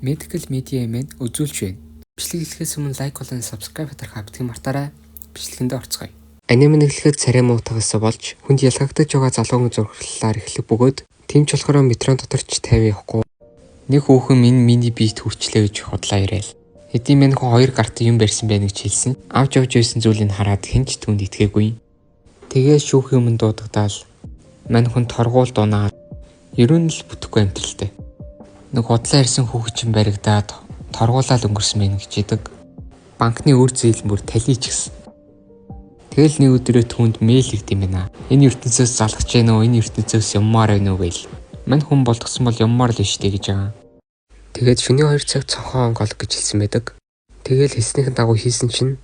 Medical Media маань үзүүлж байна. Бичлэг эхлэхээс өмнө like болон subscribe хатархаа битгий мартаарай. Бичлэгэндээ орцгоё. Аниме нэглэхэд царай муутагаас болж хүнд ялгагдаж байгаа залуугийн зурглалаар эхлэх бөгөөд тийм ч болохоор метрон дотор ч 50 явахгүй. Нэг хүүхэн минь миний биет хүрчлээ гэж худлаа ирээл. Хэдийн мань хүн хоёр гарт юм барьсан байна гэж хэлсэн. Авч явж байсан зүйлийг хараад хэн ч түүнд итгээгүй. Тэгээ шүүхийн өмнө дуудагдаал мань хүн торгуул дунаад ер нь л бүтэхгүй амьдралтай. Нэг худлаа ирсэн хүүхэд чинь баригдаад торгуулаад өнгөрсөн байх гэж идэг. Банкны үр зээл бүр талийч гисэн. Тэгэл нэг өдрөө түүнд мэйл ирд юм байна. Энэ ертөнцөөс залгаж гэнэ үү? Энэ ертөнцөөс явмаар байна уу гээл. Мань хүн болдгсон бол явмаар л биш дээ гэж байгаа. Тэгээд шөнийн 2 цаг цонхоо онгоолго гэж хэлсэн байдаг. Тэгэл хэлснийхэн дагуу хийсэн чинь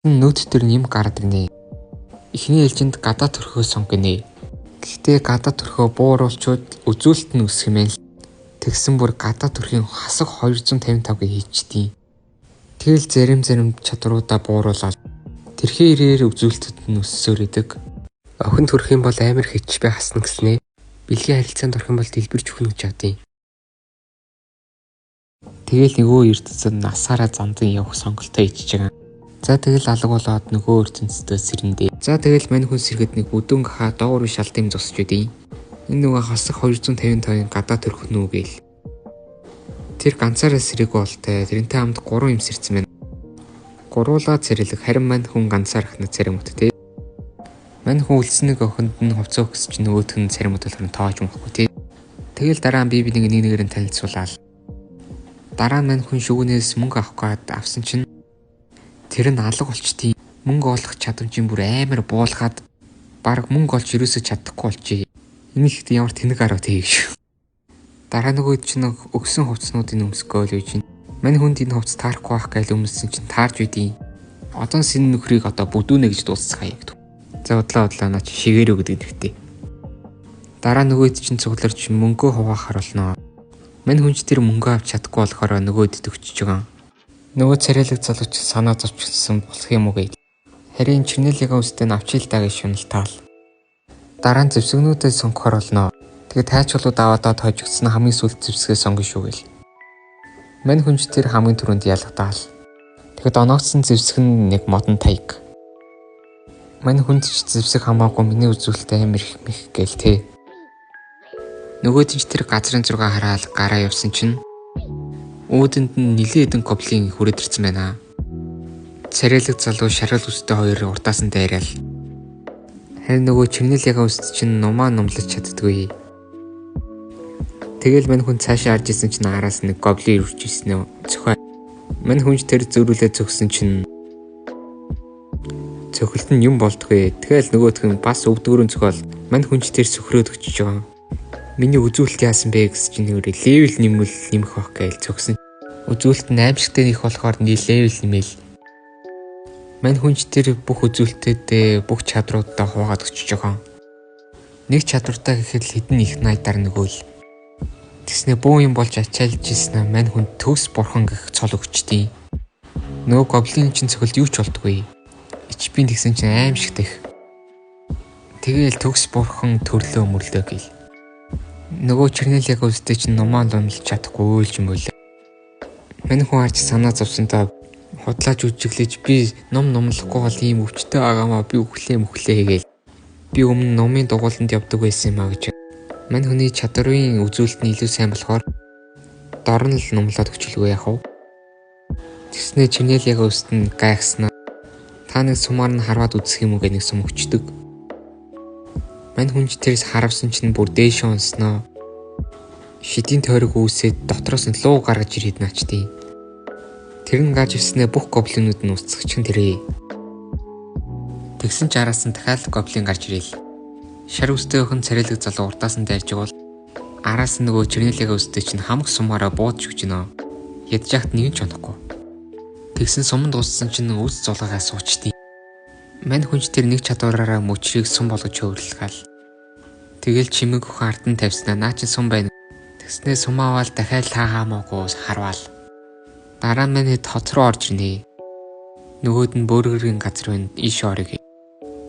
нүд төр нэм гараад ирнэ. Эхний ээлжинд гадаа төрхөө сонг гинэ. Гэхдээ гадаа төрхөө бууруулчууд үзүүлэлт нь өсөх юм л. Тэгсэн бүр гадаа төрхийн хасах 255 гэ хийчихдээ. Тэгэл зарим зарим чадруудаа бууруулаад тэрхээ ирээр үзүүлэлтэд нь өссөөр идэг. Охин төрөх юм бол амар хичбэ хасна гэснэ. Бэлгийн харилцаанд орох юм бол дэлбэрч өгнө гэж авдیں۔ Тэгэл нөгөө ертөнцөд насаараа зандан явах сонголтоо хийчихэж байгаа. За тэгэл алга болоод нөгөө ертөнцдөө сэрэндээ. За тэгэл мань хүн сэргэд нэг бүдүүн хаа доогуур шалт юм зогсож үдیں۔ Энэ нөгөө хасах 255-ын гадаа төрөх нү гээл. Тэр ганцаараа сэрээгүй болтой. Тэрнтэй хамт 3 юм сэрсэн байна. Гуруулаа царилэг харин мань хүн ганцаар хна царим үт тий. Мань хүн үлдсэн нэг охинд нь хувцас өгс чинь нөгөөх нь царим үт болохоор тоож мөхгүй тий. Тэгэл дараа нь би бинийг нэг нэгээр нь танилцуулаад дараа нь мань хүн шүгнээс мөнгө авах гээд авсан чинь тэр нь алга болчтیں۔ Мөнгө олох чадамжийн бүр амар буулгаад баг мөнгө олж ерөөсөө чадахгүй болчихъя. Энэ ихт ямар тэнэг арав тийг шүү. Дараа нөгөө чинь өгсөн хувцснуудын өмсгөөл гэж чинь. Мань хүнд энэ хувцас таарахгүй байх гэж өмссөн чинь таарж үдیں۔ Одоо син нөхрийг одоо бүдүүнэ гэж дуусгая гэдэг. За удлаа удлаа наа чи шигээрөө гэдэг нэртэй. Дараа нөгөөд чинь цугларч мөнгөө хуваахар болно. Мань хүн ч тэр мөнгөө авч чадахгүй болохоор нөгөөд төгчж байгаа. Нөгөө царайлаг залууч санаа зовчихсон болох юм уу гээл. Харин чернилигаа үстэй нь авчил та гэж шуналтаал. Дараа нь зэвсгнүүдээ сонгохоор болно. Тэгээ тайчулууд аваад хожигдсон хамгийн сүүлд зэвсгээ сонгоно шүү гээл. Мань хүн ч тэр хамгийн түрүүнд ялгадаал. Тэгэд оноогдсон зэвсэг нь нэг модон таяг. Мань хүнд ч зэвсэг хамаагүй миний үзүүлэлт амар их мэх гээл те. Нөгөөд нь ч тэр газрын зураг хараал гараа явсан чинь уудэнд нь нилээ хэдэн гоблин хүрээд ирсэн байна. Царайлаг залуу шаргал үстэй хоёр урдаас нь дайраал. Харин нөгөө чернил яга үст чинь нумаа нумлаж чаддгүй. Тэгэл мань хүн цаашаа харж исэн чинь араас нэг гоблин ирж ирсэн үү. Цохой. Мань хүн ч тэр зөрүүлээ зөгсөн чинь цохилт нь юм болдгүй. Тэгэл нөгөөх нь бас өвдгөрөн цохиол. Мань хүн ч тэр сөхрөөд өчөж байгаа. Миний үзүүлэлт яасан бэ гэсэн чинь нэрээ level нэмвэл нэмэх бах гээл цогсон. Үзүүлэлт нь аимшигтай их болохоор нэг level нэмэл. Мань хүн ч тэр бүх үзүүлэлтүүдээ бүх чадруудаа хуваагаад өчөж байгаа. Нэг чадвартай гэхэд л хэдэн их найдаар нөгөө л. Тэгснэ буу юм болж ачаалж ирсэн мань хүн төгс бурхан гэх цол өгчдیں۔ Нөгөө гоблин чинь цохилд юу ч болдгүй. HP-н тэгсэн чинь аимшигтай их. Тэгээл төгс бурхан төрлөө мөрлөө гээл. Нөгөө чернил яг үстэй чинь нумаа лунлж чадахгүй уйлж мөөлөө. Мань хүн харж санаа зовсонтой худлаач үжиглэж би ном номлохгүй бол ийм өвчтөй агаамаа би үхлээ мөхлээ гээл. Би өмнө номын дугууланд явдаг байсан юм а гэж. Мань хүний чадварын үзүүлэлт нь илүү сайн болохоор дор нь л номлоод өчлөгөө яах вэ? Тэгснээ чернил яг өст нь гайхснаа. Та нэг сумаар нь харваад үзэх юм уу гэх нэг сум өчтдөг. Мань хүн ч тэрс харавсан чинь бүр дээш унснаа. Шидийн тойрог үүсээд дотроос нь луу гаргаж ирээд наачдیں۔ Тэр нь гарч ирснээ бүх гоблинууд нь уцсах чинь тэрээ. Тэгсэн ч араас нь дахиад гоблин гарч ирээл. Шар үстэй охин царайлаг залуу урдаас нь дайрж явал араас нь нөгөө чернилэгээ үстэй чинь хамаг сумаараа буудаж өгч гинэ. Ядж яхад нэг нь ч онохгүй. Тэгсэн сум дууссан чинь үс зулгаагаа суучдیں۔ Мань хүн ч тэр нэг чадвараараа мөчрийг сум болгож хөвөрлөгаал. Тэгэл чимэг өхөн ард нь тавьснаа наа чин сум байна. Тэгснээ сум аваад дахиад лаа хаамаагүй харваал. Дараа нь миний тоц руу орж ирнэ. Нөгөөд нь бөөргөрийн газар байна. Ийш орё.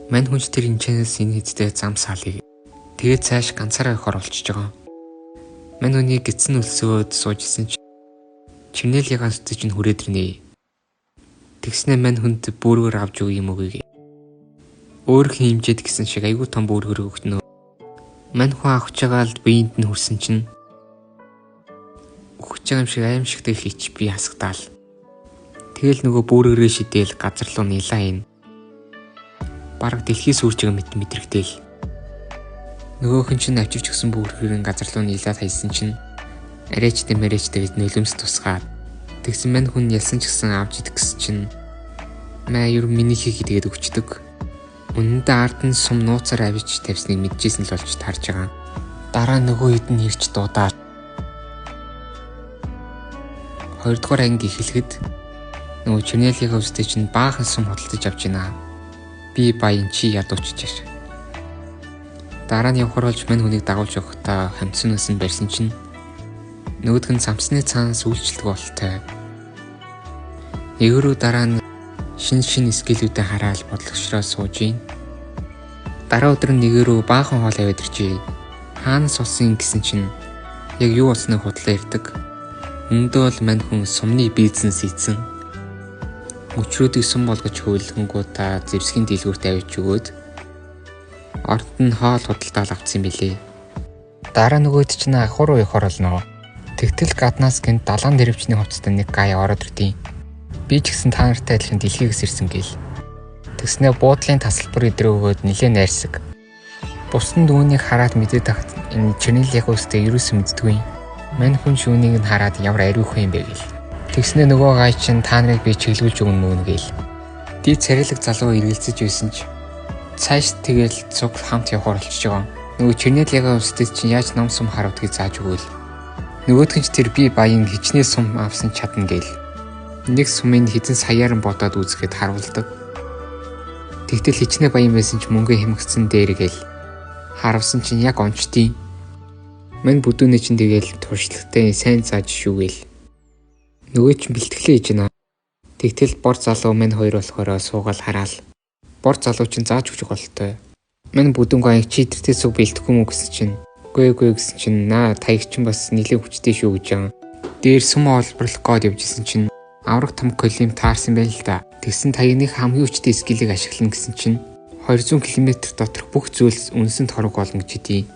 Мань хүн ч тэр энэчнээс энэ хэдтэй зам саалыг. Тэгээд цааш ганцаараа явахаар болчихж байгаа. Мань хүний гидсэн өлсөөд сууж исэн чи Чернел ягаан сүтээ чинь хүрээд ирнэ. Тэгснэ мань хүнд бүргэр авч өгье юм уу гээ. Өөрөх нь хэмжээд гисэн шиг айгүй том бүргэр өгтнө. Мань хүн авч байгаа л биеинд нь хүрсэн чинь өгч байгаа юм шиг аимшигтай хийч би хасагдаал. Тэгэл нөгөө бүргэрээ шидээл газар руу нилаа ин. Бараг дэлхий сүрж байгаа мэт мэдрэгдээл. Нөгөөх нь чинь авчирч өгсөн бүргэрийн газар руу нилаад хайсан чинь арайчтай мэрээчтэй гэж нулимс тусгаад тэгсэн мань хүн ялсан ч гэсэн авч идэх гэсэн чинь маа ер минийхийг тэгээд өгчдөг. Үнэндээ ард нь сум нууцаар авчиж тавьсныг мэдчихсэн л болж таарж байгаа. Дараа нөгөө хэд нь ирч дуудаад хоёрдугаар анги эхлэхэд нөгөө Чернелийн өвстэй чинь баахан сум худалдаж авч байна. Би баян чи ядууч чаш. Дараа нь явхаар болж мань хүнийг дагуулж явахдаа хамтсанаас нь барьсан чинь нөгөөх нь самсны цаанаас үйлчлдэг болтой. Нэгөрөө дараа нь шин шин скиллүүдээ хараал бодлогошроо сууж ийн. Дараа өдөр нь нэгөрөө баахан хоол аваад иржээ. Хаанаас олсон гэсэн чинь яг юу болсныг худлаа ярьдаг. Үүндээ бол мань хүн сумны бизнес хийсэн. Мөчрүүдийг сум болгож хөвлөнгүүтаа зэвсгийн дэлгүүрт авчиж өгөөд орд нь хоол худалдаал авцсан юм билээ. Дараа нөгөөд чинь ах руу явахаар болно. Тэгтэл гаднаас гинт далайн дэрвчний хувцастай нэг гай ороод ирдیں۔ Би ч гэсэн та нартай адилхан дэлхийгээс ирсэн гээл. Тэгснээ буудлын тасалбар өдрөө өгөөд нилээ найрсаг. Бусдад үүнийг хараад мэдээд тахад энэ Чернил яг үстэй ерөөсөн мэддэггүй. Мань хүн шүүнийг нь хараад ямар ариухан юм бэ гээл. Тэгснээ нөгөө гай чинь та нарыг би чиглүүлж өгнө мөн гээл. Ди царайлаг залуу эргэлзэж байсан ч цааш тэгэл цуг хамт явахаар болчихж байгаа. Нөгөө Чернил яга үстэй чинь яаж ном сум харавдгийг зааж өгөөл. Нөгөөх нь ч тэр би баян хичнээн сум авсан чадна гээл. Нэг сумын хэдэн саяар нь бодоод үзэхэд харуулдаг. Тэгтэл хичнээн баян байсан ч мөнгө хэмгцэн дээр гээл. Харавсан чинь яг ончдیں۔ Мань бүдүүнээ чинь тэгэл туршлагатай сайн зааж шүүгээл. Нөгөө чинь бэлтгэлээ хийж байна. Тэгтэл бор залуу мань хоёр болохоор суугаал хараал. Бор залуу чинь зааж өгч голтой. Мань бүдүүнгүй аяг чи тэртээ суг бэлтгэхгүй мүү гэсэн чинь. Гүй гүй гэсэн чинь наа таяг чинь бас нэлээд хүчтэй шүү гэж юм. Дээр сум олборлох гээд явж исэн чинь авраг том колим таарсан байл л да. Тэгсэн таягных хамгийн хүчтэй скиллийг ашиглана гэсэн чинь 200 км доторх бүх зүйлс үнсэн торог болно гэж хэдий.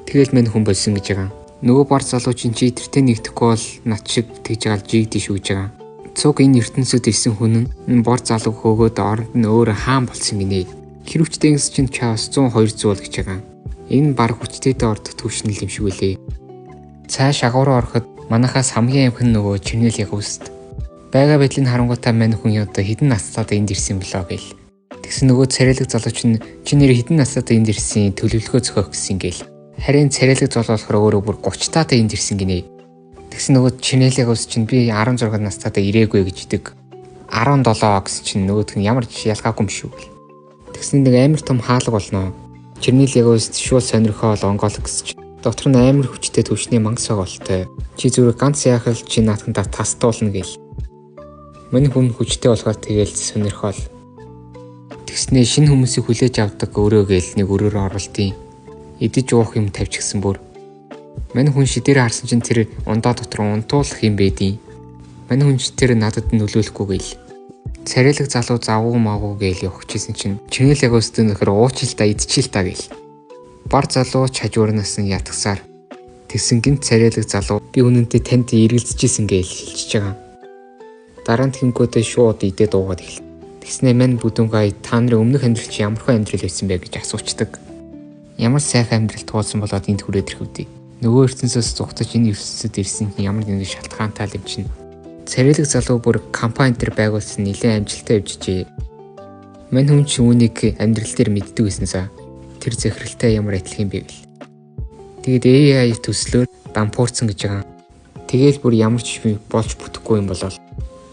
Тэгэл мань хүн болсон гэж байгаа. Нөгөө бор залуу чинь чи тэртээ нэгдэхгүй бол над шиг тэгж байгаа л жигдээ шүү гэж байгаа. Цуг энэ ертөнцид ирсэн хүн нь бор залуу хөөгөөд оронд нь өөр хаан болсон гинэ. Хэр хүчтэй гэсэн чинь чаас 100 200 бол гэж байгаа. Энэ баг хүчтэйдээ ордог түвшин л юм шиг үлээ. Цааш агуу руу ороход манахаас хамгийн амхэн нөгөө Чернил яг үст. Бага байдлыг харангуйтаа мань хүн одоо хэдэн настаад энд ирсэн болоо гэл. Тэгсэн нөгөө царайлаг залуу чинь чи нэр хэдэн настаад энд ирсэн төлөвлөгөө зохиох гэсэн гэл. Харин царайлаг залуу болохоор өөрөө бүр 30 таатай энд ирсэн гинэ. Тэгсэн нөгөө Чернилийг ус чинь би 16 настайдаа ирээгүй гэж идэг. 17 гэсэн чинь нөгөөх нь ямар ч ялгаагүй юм шүү гэл. Тэгсэн нэг амар том хаалга болно. Чернилийг ус шууд сонирхоол онгоолох гэсэн чинь дотор нь амар хүчтэй түвшний мангас болтой. Чи зүгээр ганц яах л чи наатахандаа тастуулна гэл. Мань хүн хүчтэй болохоор тэгэл сонирхоол. Тэгснээ шинэ хүмүүсийг хүлээж авдаг өрөө гээл нэг өрөөрөө оруултیں۔ Идэж уух юм тавьчихсан бүр. Мань хүн шидээр харсан чинь тэр ундаа дотор унтуулах юм байдیں۔ Мань хүн ч тэр надад нөлөөлөхгүй гээл. Царайлаг залуу завгүй магуу гээл явах гэжсэн чинь Чернил яг өстөө нөхөр уучил та идчихил та гээл. Бар залуу ч хажуурнаас нь ятгсаар тэгсэн гинт царайлаг залуу би үнэнтэй танд эргэлзэжсэн гээл хэлчихэж байгаа. Дараа нь тэнгүүдээ шууд идээд уугаад эхэл. Тэгснээ мань бүдүүнгүй та нарын өмнөх амьдрал чи ямархан амьдрал байсан бэ гэж асуучдаг. Ямар сайхан амьдрал туулсан болоод энд хүрээд ирэх үгүй. Нөгөө ертөнцөөс зугтаж энэ ертөнцид ирсэн чинь ямар нэгэн шалтгаантай юм чинь. Царайлаг залуу бүр компани дээр байгуулсан нэлээд амжилттай явжжээ. Мань хүн чи үүнийг амьдрал дээр мэддэг байсан са. Тэр захиралтай ямар адилхан юм бэ гэл. Тэгээд AI төслөөр дампуурсан гэж байгаа. Тэгэл бүр ямар ч юм болж бүтэхгүй юм болол.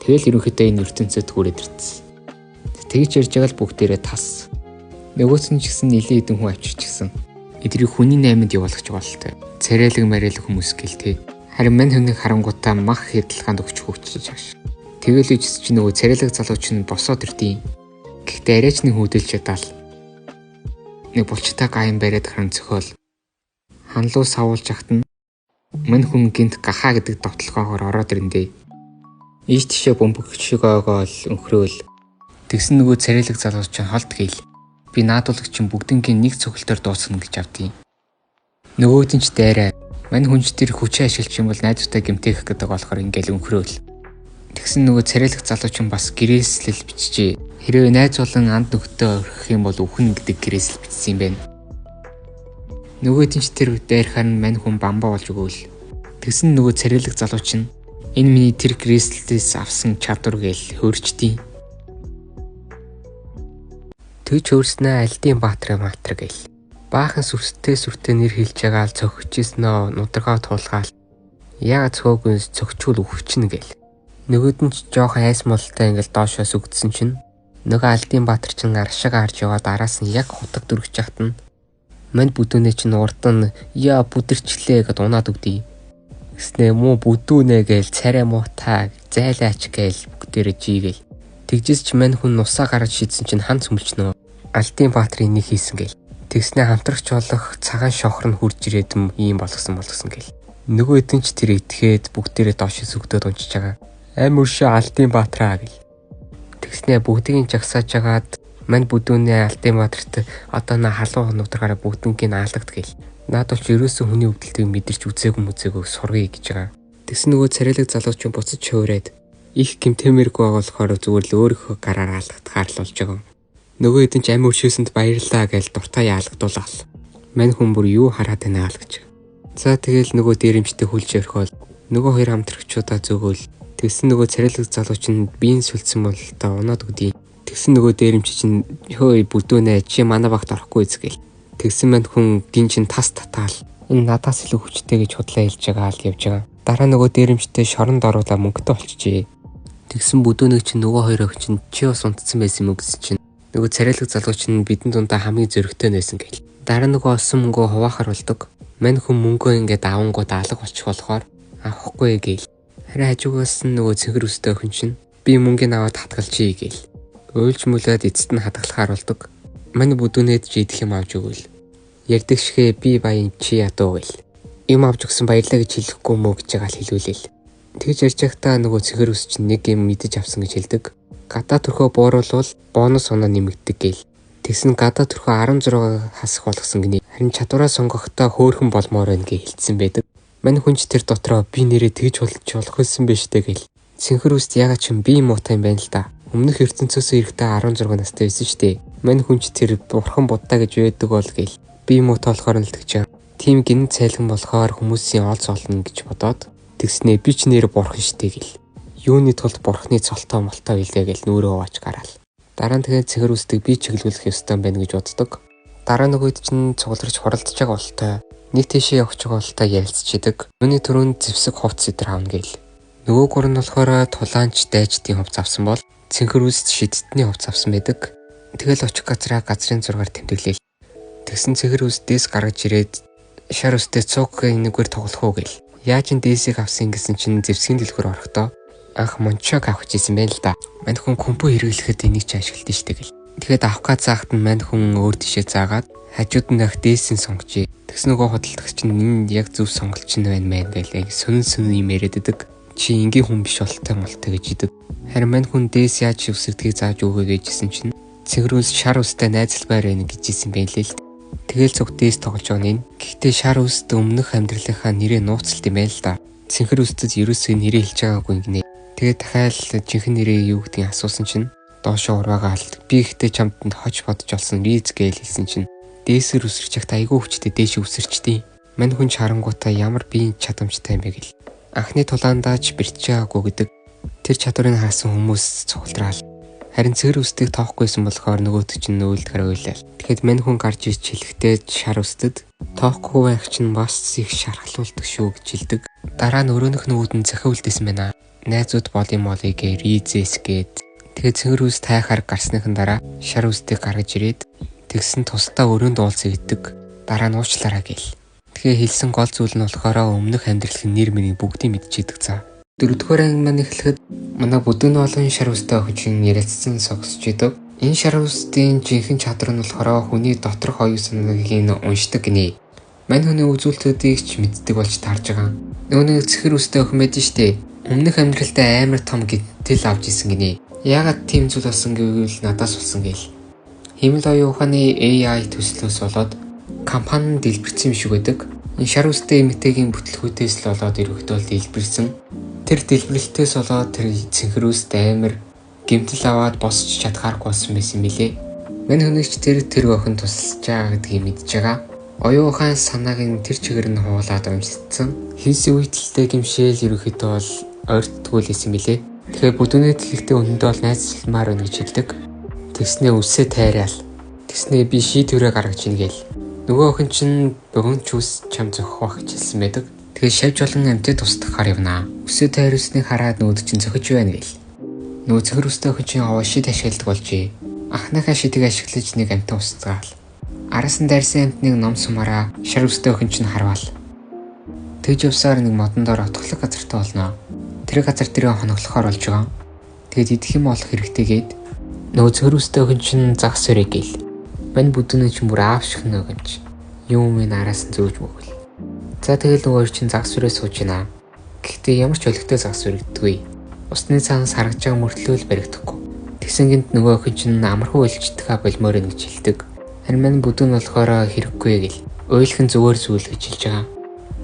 Тэгэл ерөнхийдөө энэ ертөнцид хүрээд ирсэн. Тэгж ярьж байгаа л бүгдээрээ тас. Нөгөөс нь ч гэсэн нэлээд хэдэн хүн авчирчихсан. Эдрийг хүний найманд явуулах ч бололтой. Царайлаг мариалаг хүмүүс гэл тэ. Харин мань хүнийг харангуйтаа мах хядлагаанд өгч хөгжиж чааш. Тэгэл үжис чи нөгөө царайлаг залуу чинь босоод ирдیں۔ Гэхдээ арайч нэг хөдөлж чадаал. Нэг булчтай гаян бариад харан цохиол. Ханлуу савуулж ахт нь мань хүн гинт гахаа гэдэг довтлогоогоор ороод ирэндээ. Ийш тийшээ бөмбөг шиг ойгоол өнхрөөл. Тэгсэн нөгөө царайлаг залуу чинь холд гээл. Би наадуулагч чинь бүгднгийн нэг цогцолтоор дуусгана гэж авдیں۔ Нөгөөд нь ч дайраа. Мань хүн ч тэр хүчээ ашиглах юм бол найзуудаа гэмтээх гэдэг болохоор ингээл өнхрөөл. Тэгсэн нөгөө царайлаг залуу чинь бас гэрээслэл бичжээ. Хэрвээ найз болон анд нөхдөд орхих юм бол үхэн гэдэг гэрээсэл бичсэн юм байна. Нөгөөд нь ч тэр дайрахаар нь мань хүн бамбаа болж өгөөл. Тэгсэн нөгөө царайлаг залуу чинь энэ миний тэр гэрээслэлээс авсан чадвар гээл хөөрчдیں۔ Тэгж хөөрснөө альдын баатар маатар гээл. Баахан сүртэй сүртэй нэр хэлж байгаа л цогчижсэн нөө нударгаа туулгаал. Яагаад цөөхөн цогчвол үхчихнэ гээл. Нөгөөд нь ч жоохон айс молтой ингээл доошоо сүгдсэн чинь нөгөө альдын баатар чинь аршиг харж яваад араас нь яг хутаг дүргэж яхад нь мань бүдүүнээ чинь урд нь яа бүдэрчлээ гэд унаад өгдий. Гэснээ муу бүдүүнэ гээл царай муутай зайлаач гээл бүгдээрээ жигээл. Тэгжээс ч мань хүн нусаа гаргаж шидсэн чинь хан цөмөлчнөө. Альдын баатрын нэг хийсэн гээл. Тэгснээ хамтрагч болох цагаан шохор нь хурж ирээд ийм болгосон гээл. Нөгөө хэдэн ч тэр итгэхэд бүгдээрээ доош сүгдөөд унчиж байгаа. Ам өршөө Альдын баатраа гэл. Тэгснээ бүгдийг жагсааж агаад мань бүдүүнээ Альдын баатарт одоо на халуун нударгаараа бүгднгийн аалгад гээл. Наад бол ч ерөөсөн хүний өвдөлтийг мэдэрч үзээгүй мүзээгүй сургая гэж байгаа. Тэгсэн нөгөө царайлаг залуу чинь буцаж шуураад их гэмтэмэргүй байгаа болохоор зүгээр л өөрийнхөө гараар алгадахаар л болж байгаа. Нөгөө хэдэн ч амь өршөөсөнд баярлаа гэж дуртай яалгадуулаад. Мань хүн бүр юу хараад байна аал гэж. За тэгэл нөгөө дээрэмчтэй хүлж орхиол нөгөө хоёр хамтрагчудаа зөөгөөл. Тэгсэн нөгөө царайлаг залуу чинь биеийн сүлдсэн бол та унаад өгдий. Тэгсэн нөгөө дээрэмч чинь хөөе бүдүүнэ чи манай багт орохгүй биз гээл. Тэгсэн мань хүн гин чин тас татаал. Энэ надаас илүү хүчтэй гэж худлаа хэлж байгаа л явж байгаа. Дараа нөгөө дээрэмчтэй шоронд оруулаа мөнгөтэй болчихжээ. Тэгсэн бүдүүнийг чинь нөгөө хоёр охин чинь чи бас унтсан байсан юм уу гэсэн чинь нөгөө царайлаг залуу чинь бидэн дундаа хамгийн зөрөгтэй байсан гэл. Дараа нөгөө олсон мөнгөө хуваахар болдог. Мань хүн мөнгөө ингээд авангууд алга болчих болохоор авахгүй гээл. Харин хажуугаас нь нөгөө цэнхэр үстэй охин чинь би мөнгийг аваад хадгалчихъя гээл. Уйлж мүлээд эцэст нь хадгалахаар болдог. Мань бүдүүнээд ч идэх юм авч өгөөл. Ярьдаг шигэ би баян чи ядуу гэл. Юм авч өгсөн баярлаа гэж хэлэхгүй мөө гэж байгаа л хэлүүлээл. Тэгж ярьж байхдаа нөгөө цэнхэр үс чинь нэг юм мэдэж авсан гэж хэлдэг. Гадаа төрхөө бууруулвал бонус оноо нэмэгддэг гээл. Тэгсэн гадаа төрхөө 16 хасах болгосон гинэ. Харин чадвараа сонгохдоо хөөрхөн болмоор байна гэж хэлсэн байдаг. Мань хүн ч тэр дотроо би нэрээ тэгж болж болох байсан байж тээ гээл. Цэнхэр үст ягаад ч юм би муутай юм байна л да. Өмнөх ертөнцөөсөө ирэхдээ 16 настай байсан шүү дээ. Мань хүн ч тэр бурхан буддаа гэж байдаг бол гээл. Би муутай болохоор нь л тэгж. Тийм гинэн цайлган болохоор хүмүүсийн олз олно гэж бодоод тэгснээ би ч нэр бурхан шүү дээ гээл. Юуны тулд бурхны цолтой молтой билээ гэл нүрээ хувааж гараал. Дараа нь тэгээд цэгэр үсдэг би чиглүүлэх ёстой юм байна гэж боддог. Дараа нөгөөд чинь цугларч хуралдаж байгаа болтой. Нэг тийшээ явах байгаа болтой ярилцчихэдэг. Нүний түрүүнд зэвсэг хувцс өдр авна гээл. Нөгөө гур нь болохоор тулаанч дайчдын хувцас авсан бол цэнхэр үст шидтний хувцас авсан байдаг. Тэгэл очих газраа газрын зургаар тэмдэглээл. Тэгсэн цэнхэр үс дээс гаргаж ирээд шар үстэй цуг энэгээр тоглох уу гээл. Яаж н дээсийг авсан гэсэн чинь зэвсгийн дэлгүүр орохдоо анх мончог авах гэсэн байна л да. Мань хүн компьютер хэрэглэхэд энийг ч ашигладаг штэ гэл. Тэгэхэд авах гад заахад нь мань хүн өөр тишээ заагаад хажууд нь байх дээсийн сонгожээ. Тэгсэн нөгөө худалдагч чинь энэ яг зөв сонголт чинь байна мэн гэл яг сонин сонин юм яриад идэг. Чи энгийн хүн биш болтой молтой гэж идэг. Харин мань хүн дээс яаж үсэрдгийг зааж өгөө гэжсэн чинь цэгрүүс шар үстэй найзалбайр байна гэж хэлсэн байх лээ л. Тэгэл цуг дээс тоглож байгаа нь. Гэхдээ шар үст өмнөх амьдралынхаа нэрээ нууцлт юм байна л да. Цэнхэр үстэд ерөөсөө нэрээ хэлж байгаагүй гинэ. Тэгээд дахиад жинхэнэ нэрээ юу гэдгийг асуусан чинь доошоо урваагаал би ихтэй чамд хож бодож олсон Риз гээл хэлсэн чинь дээсэр үсэрч яхад айгүй хүчтэй дээш үсэрчдیں. Мань хүн чарангуудаа ямар биеийн чадамжтай юм бэ гэл. Анхны тулаандаа ч бэртж байгаагүй гэдэг тэр чадварыг харсан хүмүүс цуглараал. Харин цэгэр үсдгийг тоохгүйсэн болохоор нөгөөт чинь нөөлдгөр уйлал. Тэгэхэд мань хүн гарч ирж хэлэхдээ шар үстэд тоохгүй байх чинь бас их шархлуулдаг шүү гэж хэлдэг. Дараа нь өрөөнөх нүүд нь захиа үлдээсэн байна. Найзууд болын молыг гээ Ризэс гээд тэгээд цэнгэр үс тайхаар гарсныхан дараа шар үстийг гаргаж ирээд тэгсэн тусдаа өрөөнд уулзъя гэдэг. Дараа нь уучлаарай гээл. Тэгэхээр хэлсэн гол зүйл нь болохоор өмнөх амьдралын нэр мөрийг бүгдийг мэдчихэдэг за. Дөрөвдүгээр анги маань эхлэхэд манай бүдүүн болон шар үстэй охин ярилцсан согсож идэг. Энэ шар үстийн жинхэнэ чадвар нь болохоор хүний доторх оюун санааг нь уншдаг гинэ. Мань хүний үзүүлэлтүүдийг ч мэддэг болж таарж байгаа. Нөгөө нэг цэхэр үстэй охин байдаг штэ. Өмнөх амьдралдаа амар том гэмтэл авч исэн гинэ. Яагаад тийм зүйл болсон гэвэл надаас болсон гээл. Хиймэл оюун ухааны AI төслөөс болоод компани дэлбэрсэн юм шиг байдаг. Энэ шар үстэй эмэгтэйгийн бүтлгүүтээс л болоод ерөнхийдөө бол дэлбэрсэн. Тэр дэлбэрэлтээс болоод тэр цэнхэр үст амар гэмтэл аваад босч чадхааргүй болсон байсан билээ. Мань хүнийг ч тэр тэр охин тусалж байгаа гэдгийг мэдж байгаа. Оюун ухаан санааг нь тэр чигээр нь хуулаад урамшилсан. Хийсэн үйлдэлтэй гэмшээл ерөнхийдөө бол ойртдгүй л байсан билээ. Тэгэхээр бүдүүний дэлхтэй үнэндээ бол найзалмаар байна гэж хэлдэг. Тэгснээ үсээ тайраал. Тэгснээ би шийдвэрээ гаргаж ийн гээл. Нөгөө охин чинь богино ч үс чам зохих байх гэж хэлсэн байдаг. Тэгээ шавж болон амьтад тусдахаар явнаа. Үсээ тайруулсныг хараад нөгөөд чинь зохиж байна гээл. Нөгөө цэгэр үстэй охин чинь овоо шид ашигладаг болжээ. Анхныхаа шидийг ашиглаж нэг амьтан устгаал. Араас нь дайрсан амьтныг ном сумаараа шар үстэй охин чинь харвал. Тэгж явсаар нэг модон доор отголог газартай болно. Тэр газар дээрээ хоноглохоор болж байгаа. Тэгээд идэх юм олох хэрэгтэй гээд нөгөө цэгэр үстэй охин чинь загас өрөө гээл. Мань бүдүүнээ чинь бүр аав шиг нөө гэмч. Юм минь араас нь зөөж мөгөл. За тэгэл нөгөө хоёр чинь загас өрөө сууж байна. Гэхдээ ямар ч олигтой загас өргөддгүй. Усны цаанаас харагдж байгаа мөртлөө л баригдахгүй. Тэгсэн гинт нөгөө охин чинь амархан уйлждгаа болмоор ин гэж хэлдэг. Харин мань бүдүүн болохоор хэрэггүй гэл. Уйлах нь зүгээр зүйл гэж хэлж байгаа.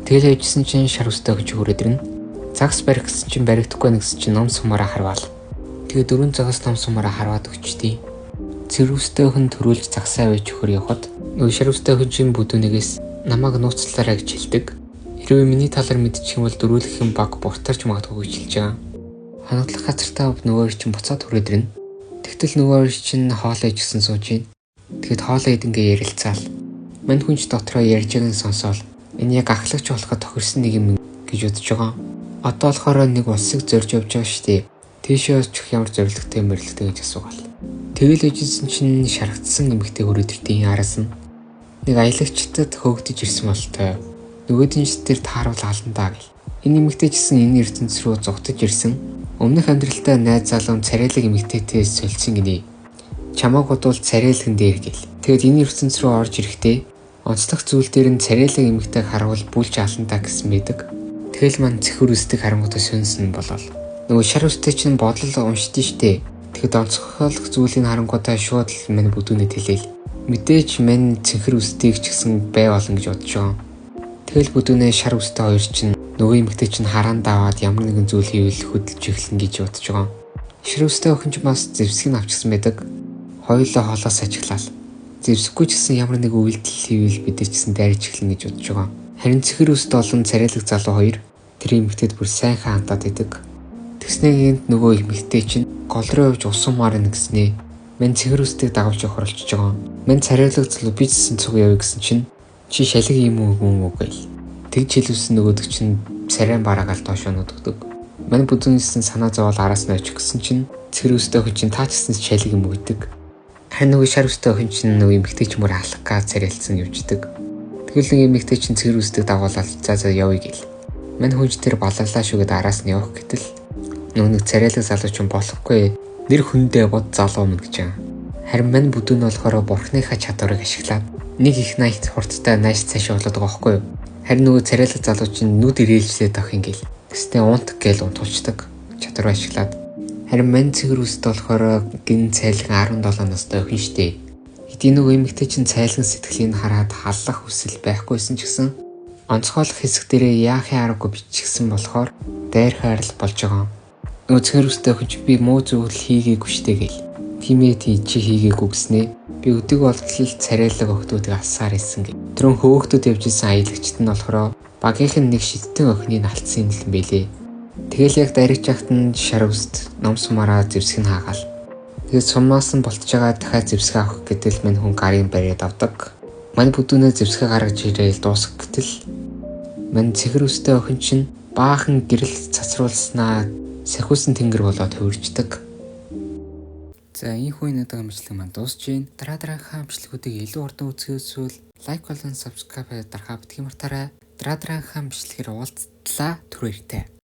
Тэгэл явжсэн чинь шар үстэй охин чинь хүрээд ирнэ. Загас барих гэсэн чинь баригдахгүй нэгсэн чинь ном сумаараа харвал. Тэгээ дөрвөн загас ном сумаараа харваад өгчдээ. Цэр үстэй охин төрүүлж загсаа авч өгөхөр явхад нөгөө шар үстэй охин чинь бүдүүнээс намайг нууцлаарай гэж хэлдэг. Хэрвээ миний талаар мэдчих юм бол дөрүүлэх юм баг буртарч магадгүй гэж хэлж байгаа. Хоноглох газартаа нөгөө хоёр чинь буцаад хүрээд ирнэ. Тэгтэл нөгөө хоёр чинь хоолоо ижсэн сууж байна. Тэгэхэд хоолоо идэнгээ ярилцаал. Мань хүн ч дотроо ярьж байгааг нь сонсоол энэ яг ахлагч болоход тохирсон нэг юм гэж бодож байгаа. Одоо болохоор нэг улсыг зорж явж байгаа шүү дээ. Тийшээ очих ямар зорилготой морилтой гэж асуугаал. Тэгэл ижсэн чинь шаргацсан эмэгтэй хүрээд ирдیں араас нь. Нэг аялагчдад хөөгдөж ирсэн болтой. Нөгөөдөн ч тэр тааруул аландаа гэл. Энэ эмэгтэй ч гэсэн энэ ертөнц рүү зугтаж ирсэн. Өмнөх амьдралдаа найз залуу царайлаг эмэгтэйтэй солилцсон гинэ. Чамааг бодвол царайлган дээр гэл. Тэгэд энэ ертөнц рүү орж ирэхдээ онцлог зүйл дээр нь царайлаг эмэгтэйг харуул бүлж аландаа гэсэн байдаг. Тэгэл мань цэхэр үсдэг харангуутаа сүнсэн болол. Нөгөө шар үстэй чинь бодлол уншдээ штэ. Тэгэхэд онцгойлох зүйлийг харангуутаа шууд л мань бүдүүнэд хэлээл. Мэдээж мань цэнхэр үстийг ч гэсэн бай болно гэж бодож байгаа. Тэгэл бүдүүнээ шар үстэй хоёр чинь нөгөө эмэгтэй чинь хараан даваад ямар нэгэн зүйл хийвэл хөдөлж эхэлнэ гэж бодож байгаа. Шар үстэй охин ч бас зэвсгийг авчихсан байдаг. Хоёулаа хоолоос ажиглал. Зэвсэггүй ч гэсэн ямар нэг үйлдэл хийвэл бид нар ч гэсэн дайрч эхэлнэ гэж бодож байгаа. Харин цэхэр үст болон царайлаг залуу хоёр тэр эмэгтэйд бүр сайхан хандаад идэг. Тэгснээ гинт нөгөө эмэгтэй чинь гол руу явж усумаар н гэснээ. Мань цэхэр үстийг дагуулж явах оролцож байгаа. Мань царайлаг залуу би ч гэсэн цуг явъя гэсэн чинь чи шалиг юм уу гүн үү гээл. Тэгж хэлвсэн нөгөөдөг чинь царайн бараагаал доошоо нүдгдэг. Мань бүдүүнээс нь санаа зовоол араас нь очих гэсэн чинь цэхэр үстэй охин чинь таа ч гэсэн шалиг юм уу гэдэг. Харин нөгөө шар үстэй охин чинь нөгөө эмэгтэй ч мөр алах га царайлцсан явждаг. Тэгвэл нэг эмэгтэй чинь цэхэр үстийг дагуулаад за за явъя гээл. Мань хүн ч тэр баларлаа шүү гэд араас нь явах гэтэл нөгөө нэг царайлаг залуу чинь болохгүй нэр хүндээ бод залуу мэн гэж байгаа. Харин мань бүдүүн нь болохоор бурхныхаа чадварыг ашиглаад нэг их найт хурдтай нааш цааш болоод байгаа байхгүй юу? Харин нөгөө царайлаг залуу чинь нүд ирээлжлээд авах юм гээл. Тэгснээ унт гээл унтуулцдаг. Чадвар ашиглаад. Харин мань цэгэр үст болохоор гин цайлган 17 настай охин штэ. Хэдий нөгөө эмэгтэй чинь цайлган сэтгэлийг хараад халлах хүсэл байхгүйсэн ч гэсэн онцгойлох хэсэг дээрээ яахын аргагүй биччихсэн болохоор дайрхаар л болж байгаа. Нөгөө цэгэр үстэй охин чи би муу зүйл хийгээгүй штэ гээл. Тийм ээ тий чи хийгээгүй гэснээ. Би өдөг болтол царайлаг охтуудыг алсаар исэн гэ. Тэрэн хөөгдөд явж исэн аялагчд нь болохоор багийнх нь нэг шиттэн охиныг алдсан юм л бэлээ. Тэгэл яг дайрч яхад нь шар үст ном сумаараа зэвсэг нь хаагаал. Тэгээд сумаас нь болтж байгаа дахиад зэвсэг авах гэтэл мань хүн гарын бариад авдаг. Мань бүдүүнээ зэвсгээ гаргаж ирээл дуусгах гэтэл мань цэгэр үстэй охин чинь баахан гэрэл цацруулснаа сахиусан тэнгэр болоод хувирчдаг. За энэ хүн надад бичлэг маань дуусч байна. Дараа дараагийнхаа бичлэгүүдийг илүү хурдан үзэхээс эсвэл лайк болон subscribe дарахаа битгий мартаарай. Дараа дараагийнхаа бичлэгээр уулзтлаа. Түр баяртай.